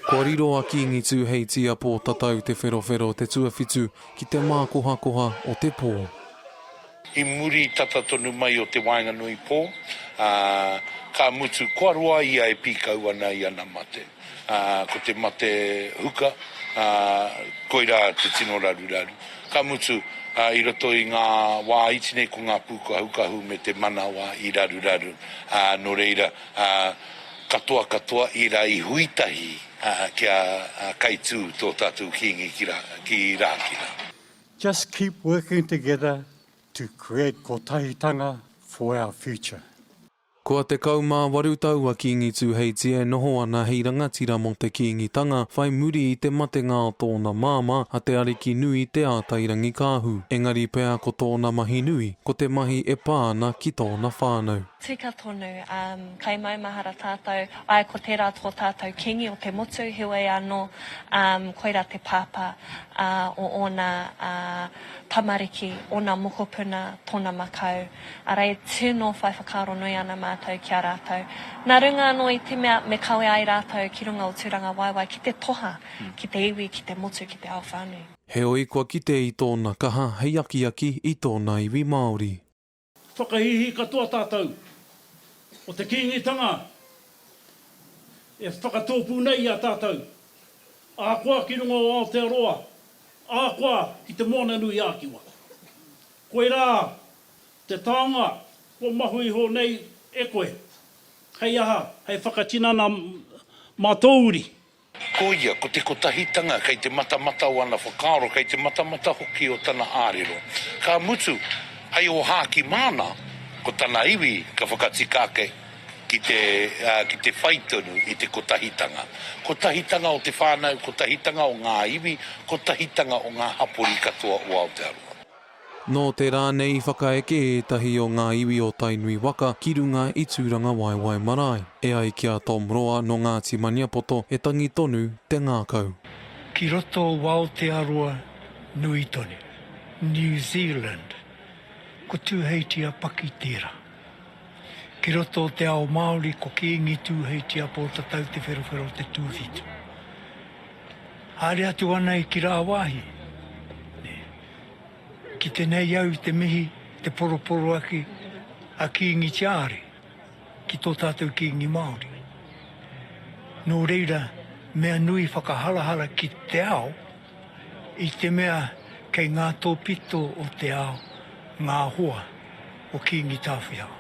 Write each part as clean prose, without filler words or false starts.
Kua riro a Kīngi Tūheitia Pōtatau Te Wherowhero te tuawhitu ki te mākohakoha o te pō. I muri tata tonu mai o te waenganui pō, ā, ka mutu kua roa ia e pīkau ana i ana mate. Ā, ko te mate huka, ā, koirā te tino raruraru. Ka mutu, ā, i roto i ngā wā iti nei ko ngā pūkahukahu me te manawa i raruraru, ā, nō reira, ā, katoa katoa ērā i hui tahi kia kaitū tō tātou Kīngi ki Rākina. Just keep working together to create kotahitanga for our future. Kua 18 tau a Kīngi Tūheitia e noho ana hei rangatira mō te Kīngitanga whai muri i te matenga o tōna māmā, a Te Arikinui Te Ātairangikaahu. Engari pea ko tōna mahi nui, ko te mahi e pā ana ki tōna whānau. Tika tonu, um, kai maumahara tātou, ae ko tērā tō tātou Kīngi o te motu, heoi anō, um, koirā te pāpā, uh, o ōna, uh, tamariki, ōna mokopuna, tōna makau. Arā, e tino whai whakaaro nui ana mātou ki a rātou. Nā runga anō i te mea me kawe ai rātou ki runga o Tūrangawaewae ki te toha, ki te iwi, ki te motu, ki te ao whānui. Heoi, kua kite i tōna kaha hei akiaki i tōna iwi Māori. Whakahīhī katoa tātou o te Kīngitanga e whakatōpū nei i a tātou, ahakoa ki runga o Aotearoa, ahakoa ki Te Moana-nui-ā-Kiwa. Koirā te taonga kua mahu iho nei e koe, hei aha, hei whakatinana mā tō uri. Ko ia, ko te kotahitanga kei te matamata o ana whakaaro, kei te matamata hoki o tana ārero. Ka mutu, hei ōhākī māna, ko tana iwi ka whakatika ake ki te, ki te whai tonu i te kotahitanga. Kotahitanga o te whānau, kotahitanga o ngā iwi, kotahitanga o ngā hapori katoa o Aotearoa. Nō te rā nei i whakaeke ētahi o ngā iwi o Tainui waka ki runga i Tūrangawaewae marae. E ai ki a Tom Roa nō Ngāti Maniapoto e tangi tonu te ngākau. Ki roto o Aotearoa nui tonu, New Zealand, ko Tūheitia Paki tērā. Ki roto o te ao Māori ko Kīngi Tūheitia Pōtatau Te Wherowhero Te Tūwhitu. Haere atu ana i ki rāwāhi, nē. Kite nei au i te mihi, te poroporoaki a Kīngi Tiaare ki tō tātou Kīngi Māori. Nō reira, mea nui whakaharahara ki te ao, i te mea kei ngā tōpito o te ao ngā hoa o Kīngi Tāwhiao.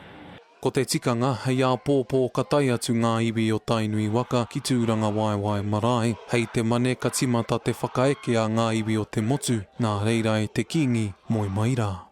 Ko te tikanga, hei āpōpō ka tae atu ngā iwi o Tainui waka ki Tūrangawaewae marae. Hei te Mane ka timata te whakaeke a ngā iwi o te motu, nā reira e te Kīngi, moe mai rā.